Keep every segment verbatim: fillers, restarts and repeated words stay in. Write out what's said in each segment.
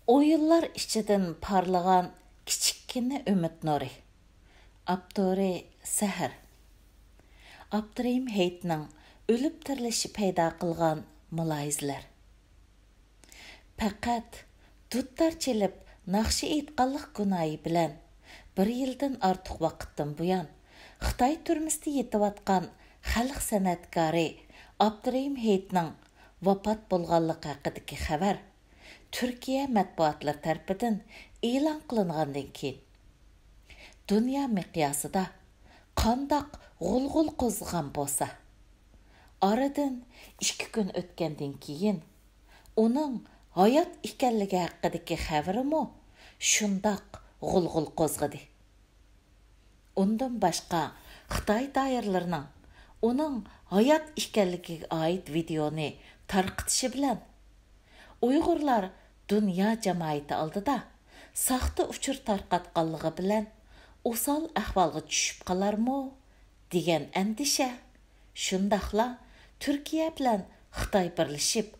ئويۇنلار ئىچىدىن پارلىغان كىچىككىنە ئۈمىد نۇرى. ئاپتورى سەھەر. ئابدۇرېھىم ھېيتنىڭ ئۆلۈپ تىرىلىشى پەيدا قىلغان مۇلاھىزىلەر. پەقەت دۇتار چېلىپ ناخشا ئېيتقانلىق گۇناھى بىلەن بىر يىلدىن ئارتۇق ۋاقىتتىن بۇيان خىتاي تۈرمىسىدە يېتىۋاتقان خەلق سەنئەتكارى ئابدۇرېھىم ھېيتنىڭ ۋاپات بولغانلىقى ھەققىدىكى خەۋەر تۈركىيە مەتبۇئاتلىرى تەرىپىدىن ئېلان قىلىنغاندىن كېيىن، دۇنيا مىقياسىدا قانداق غۇلغۇلا قوزغىغان بولسا، ئارىدىن ئىككى كۈن ئۆتكەندىن كېيىن، ئۇنىڭ ھايات ئىكەنلىكى ھەققىدىكى خەۋىرىمۇ شۇنداق غۇلغۇلا قوزغىدى. ئۇندىن باشقا، خىتاي دائىرىلىرىنىڭ ئۇنىڭ ھايات ئىكەنلىكىگە ئائىت ۋىدېئونى تارقىتىشى بىلەن، ئۇيغۇرلار دۇنيا جامائىتى ئالدىدا ساختا ئۇچۇر تارقاتقانلىقى بىلەن ئوسال ئەھۋالغا چۈشۈپ قالارمۇ دېگەن ئەندىشە، شۇنداقلا تۈركىيە بىلەن خىتاي بىرلىشىپ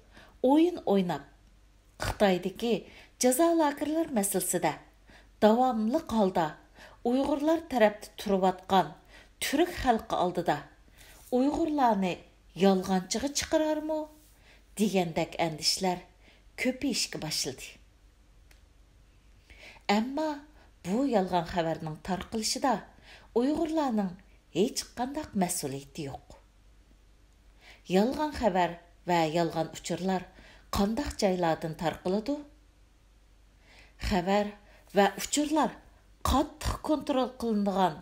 ئويۇن ئويناپ، خىتايدىكى جازا لاگېرلىرى مەسىلىسىدە داۋاملىق ھالدا ئۇيغۇرلار تەرەپتە تۇرۇۋاتقان تۈرك خەلقى ئالدىدا ئۇيغۇرلارنى يالغانچىغا چىقىرارمۇ دېگەندەك ئەندىشىلەر كۆپىيىشكە باشلىدى. ئەمما بۇ يالغان خەۋەرنىڭ تارقىلىشىدا ئۇيغۇرلارنىڭ ھېچقانداق مەسئۇلىيىتى يوق. يالغان خەۋەر ۋە يالغان ئۇچۇرلار قانداق جايلاردىن تارقىلىدۇ؟ خەۋەر ۋە ئۇچۇرلار قاتتىق كونترول قىلىنىدىغان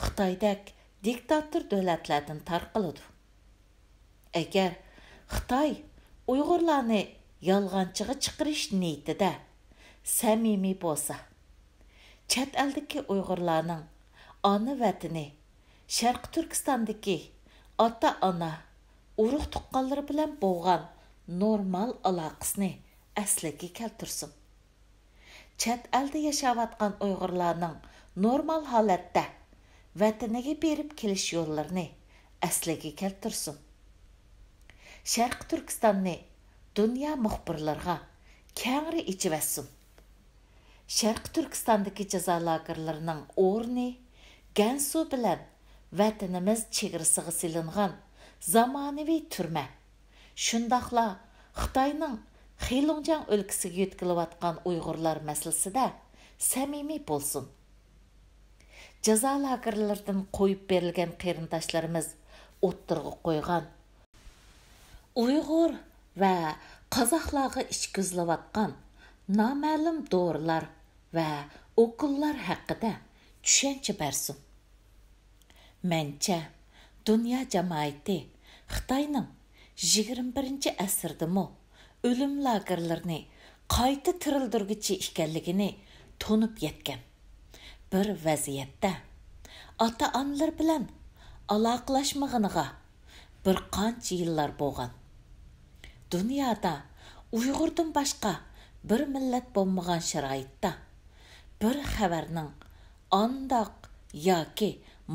خىتايدەك دىكتاتور دۆلەتلەردىن تارقىلىدۇ. ئەگەر خىتاي ئۇيغۇرلارنى يالغانچىغا چىقىرىش نىيىتىدە سەمىمىي بولسا، چەت ئەلدىكى ئۇيغۇرلارنىڭ ئانا ۋەتىنى، شەرقىي تۈركىستاندىكى ئاتا-ئانا، ئۇرۇق-تۇغقانلىرى بىلەن بولغان نورمال ئالاقىسىنى ئەسلىگە كەلتۈرسۇن. چەت ئەلدە ياشاۋاتقان ئۇيغۇرلارنىڭ نورمال ھالەتتە ۋەتىنىگە بېرىپ كېلىش يوللىرىنى ئەسلىگە كەلتۈرسۇن. شەرقىي تۈركىستاننى دۇنيا مۇخبىرلىرىغا كەڭرى ئېچىۋەتسۇن. شەرقىي تۈركىستاندىكى جازا لاگېرلىرىنىڭ ئورنى گەنسۇ بىلەن ۋەتىنىمىز چېگرىسىغا سېلىنغان زامانىۋى تۈرمە، شۇنداقلا خىتاينىڭ خېلۇڭجياڭ ئۆلكىسىگە يۆتكىلىۋاتقان ئۇيغۇرلار مەسىلىسىدە سەمىمىي بولسۇن. جازا لاگېرلىرىدىن قويۇپ بېرىلگەن قېرىنداشلىرىمىز ئوتتۇرىغا قويغان ئۇيغۇر ۋە قازاقلارغا ئىچكۈزۈلۈۋاتقان نامەلۇم دورىلار ۋە ئوكۇللار ھەققىدە چۈشەنچە بەرسۇن. مەنچە، دۇنيا جامائىتى خىتاينىڭ يىگىرمە بىرىنچى ئەسىردىمۇ ئۆلۈم لاگېرلىرىنى قايتا تىرىلدۈرگۈچى ئىكەنلىكىنى تونۇپ يەتكەن. بىر ۋەزىيەتتە ئاتا-ئانىلىرى بىلەن ئالاقىلاشمىغىنىغا بىر قانچە يىللار بولغان. دۇنيادا ئۇيغۇردىن باشقا بىر مىللەت بولمىغان شارائىتتا، بىر خەۋەرنىڭ ئانداق ياكى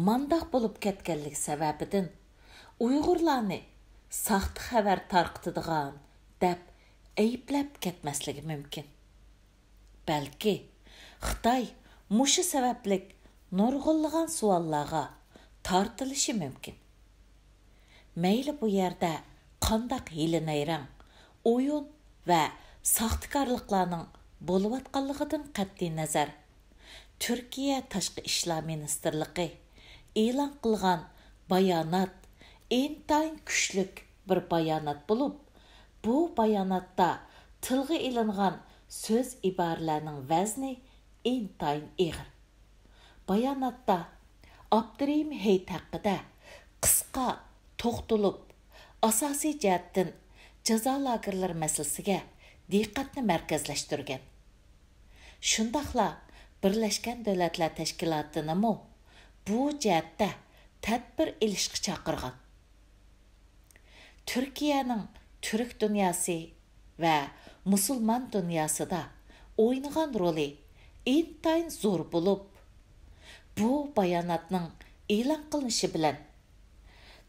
مانداق بولۇپ كەتكەنلىكى سەۋەبىدىن ئۇيغۇرلارنى ساختا خەۋەر تارقىتىدىغان دەپ ئەيىبلەپ كەتمەسلىكى مۇمكىن. بەلكى خىتاي مۇشۇ سەۋەبلىك نۇرغۇنلىغان سوئاللارغا تارتىلىشى مۇمكىن. مەيلى بۇ يەردە قانداق ھىيلە-نەيرەڭ، ئويۇن ۋە ساختىكارلىقلارنىڭ بولۇۋاتقانلىقىدىن قەتئىينەزەر، تۈركىيە تاشقى ئىشلار مىنىستىرلىقى ئېلان قىلغان بايانات ئىنتايىن كۈچلۈك بىر بايانات بولۇپ، بۇ باياناتتا تىلغا ئېلىنغان سۆز-ئىبارىلەرنىڭ ۋەزنى ئىنتايىن ئېغىر. باياناتتا ئابدۇرېھىم ھېيت ھەققىدە قىسقا توختىلىپ، ئاساسىي جەھەتتىن جازا لاگېرلىرى مەسىلىسىگە دىققەتنى مەركەزلەشتۈرگەن. شۇنداقلا بىرلەشكەن دۆلەتلەر تەشكىلاتىنىمۇ بۇ جەھەتتە تەدبىر ئېلىشقا چاقىرغان. تۈركىيەنىڭ تۈرك دۇنياسى ۋە مۇسۇلمان دۇنياسىدا ئوينىغان رولى ئىنتايىن زور بولۇپ، بۇ باياناتنىڭ ئېلان قىلىنىشى بىلەن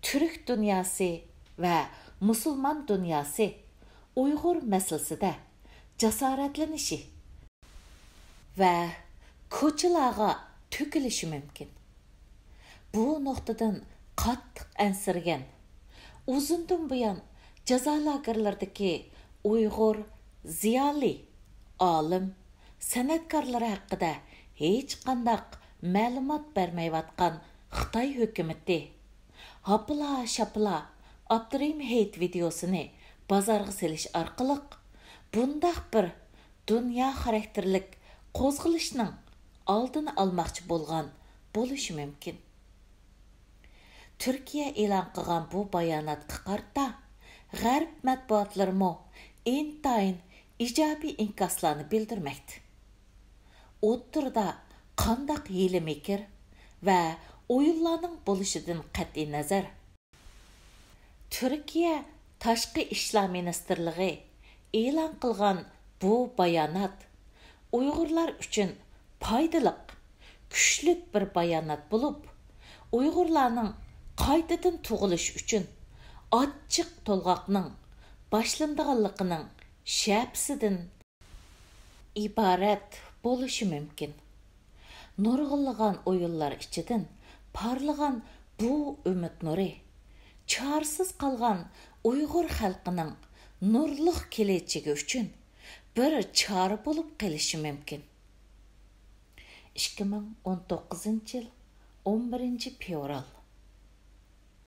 تۈرك دۇنياسى ۋە مۇسۇلمان دۇنياسى ئۇيغۇر مەسىلىسىدە جاسارەتلىنىشى ۋە كوچىلارغا تۆكۈلۈشى مۇمكىن. بۇ نۇقتىدىن قاتتىق ئەنسىرىگەن، ئۇزۇندىن بۇيان جازا لاگېرلىرىدىكى ئۇيغۇر زىيالىي، ئالىم، سەنئەتكارلىرى ھەققىدە ھېچقانداق مەلۇمات بەرمەيۋاتقان خىتاي ھۆكۈمىتى ھاپىلا-شاپىلا ئابدۇرېھىم ھېيت ۋىدېئوسىنى بازارغا سېلىش ئارقىلىق بۇنداق بىر دۇنيا خاراكتېرلىك قوزغىلىشنىڭ ئالدىنى ئالماقچى بولغان بولۇشى مۇمكىن. تۈركىيە ئېلان قىلغان بۇ باياناتقا قارىتا، غەرب مەتبۇئاتلىرىمۇ ئىنتايىن ئىجابىي ئىنكاسلارنى بىلدۈرمەكتە. ئوتتۇرىدا قانداق ھىيلە-مىكىر ۋە ئويۇنلارنىڭ بولۇشىدىن قەتئىينەزەر، تۈركىيە تاشقى ئىشلار مىنىستىرلىقى ئېلان قىلغان بۇ بايانات ئۇيغۇرلار ئۈچۈن پايدىلىق، كۈچلۈك بىر بايانات بولۇپ، ئۇيغۇرلارنىڭ قايتىدىن تۇغۇلۇشى ئۈچۈن ئاچچىق تولغاقنىڭ باشلىنىدىغانلىقىنىڭ شەپىسىدىن ئىبارەت بولۇشى مۇمكىن. نۇرغۇنلىغان ئويۇنلار ئىچىدىن پارلىغان بۇ ئۈمىد نۇرى چارىسىز قالغان ئۇيغۇر خەلقىنىڭ نۇرلۇق كېلەچىكى ئۈچۈن بىر چارە بولۇپ قېلىشى مۇمكىن. ئىككى مىڭ ئون توققۇزىنچى يىل، ئون بىرىنچى فېۋرال.